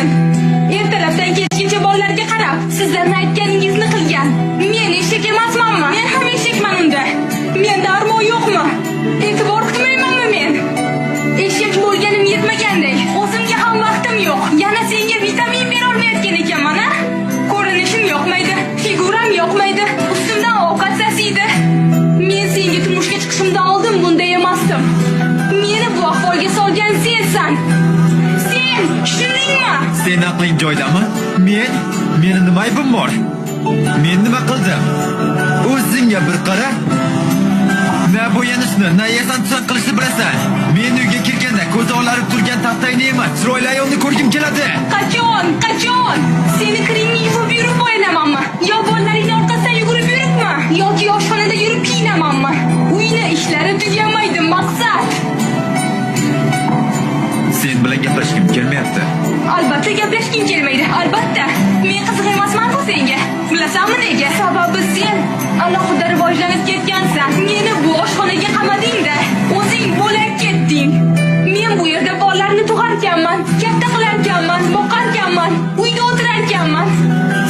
Xotin ertalabdan kechgacha bolalarga qarab, sizlarni aytganingizni qilgan. Men eshak emasmanmi? Men ham eshakman unda. Menda armon yo'qmi? E'tibor qilmaymanmi men? Eshak bo'lganim yetmagandek, o'zimga ham vaqtim yo'q. Yana senga vitamin berolmayotgan ekanman, a? Ko'rinishim yoqmaydi, figuram yoqmaydi, ustimdan ovqat sasiydi. Men senga turmushga chiqishimdan oldin bunday emasdim. Meni bu ahvolga solgan sensan. Sen, tushundingmi? Sen aqling joyidami? Men? Meni nima aybim bor? Men nima qildim? O'zingga bir qara. Na bo'yanishni, na yasan-tusan qilishni bilasan. Men uyga kirganda ko'zi olarib turgan taxtayni emas, chiroyli ayolni ko'rgim keladi. Qachon? Qachon? Seni kiringni yuvib yurib bo'yanamanmi? Yo bolalaringni orqasidan yugurib yuribmi? Yoki oshxonada yurib kiyinamanmi? Uyni ishlari tugamaydi, Maqsad. Sen bilan gaplashgim kelmayapti. Albatta gaplashging kelmaydi. Albatta. Men qiziq emasman-ku senga. Bilasanmi nega? Sababi sen alohida rivojlanib ketgansan. Meni bu oshxonaga qamading-da, o'zing bo'lak ketding. Men bu yerda bolalarni tug'arkanman, katta qilarkanman, boqarkanman, uyda o'tirarkanman.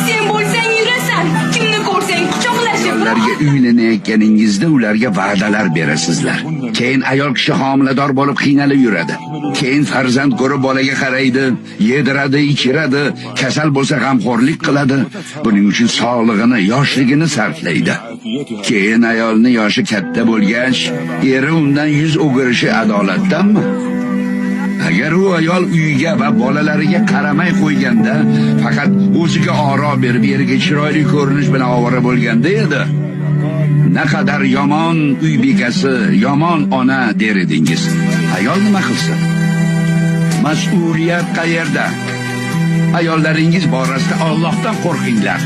Sen bo'lsang yurasan, kimni ko'rsang quchoqlashib. Ayollarga uylanayotganingizda ularga va'dalar berasizlar. Keyin ayol kishi homilador bo'lib qiynalib yuradi. Keyin farzand ko'rib bolaga qaraydi, yediradi, ichiradi, kasal bo'lsa g'amxo'rlik qiladi. Buning uchun sog'lig'ini, yoshligini sarflaydi. Keyin ayolni yoshi katta bo'lgach, eri undan yuz o'girishi adolatdanmi? Agar u ayol uyiga va bolalariga qaramay qo'yganda, faqat o'ziga oro berib, eriga chiroyli ko'rinish bilan ovora bo'lganda edi, naqadar yomon uy bekasi, yomon ona der edingiz. Ayol nima qilsin? Mas'uliyat qayerda? Ayollaringiz borasida Allohdan qo'rqinglar.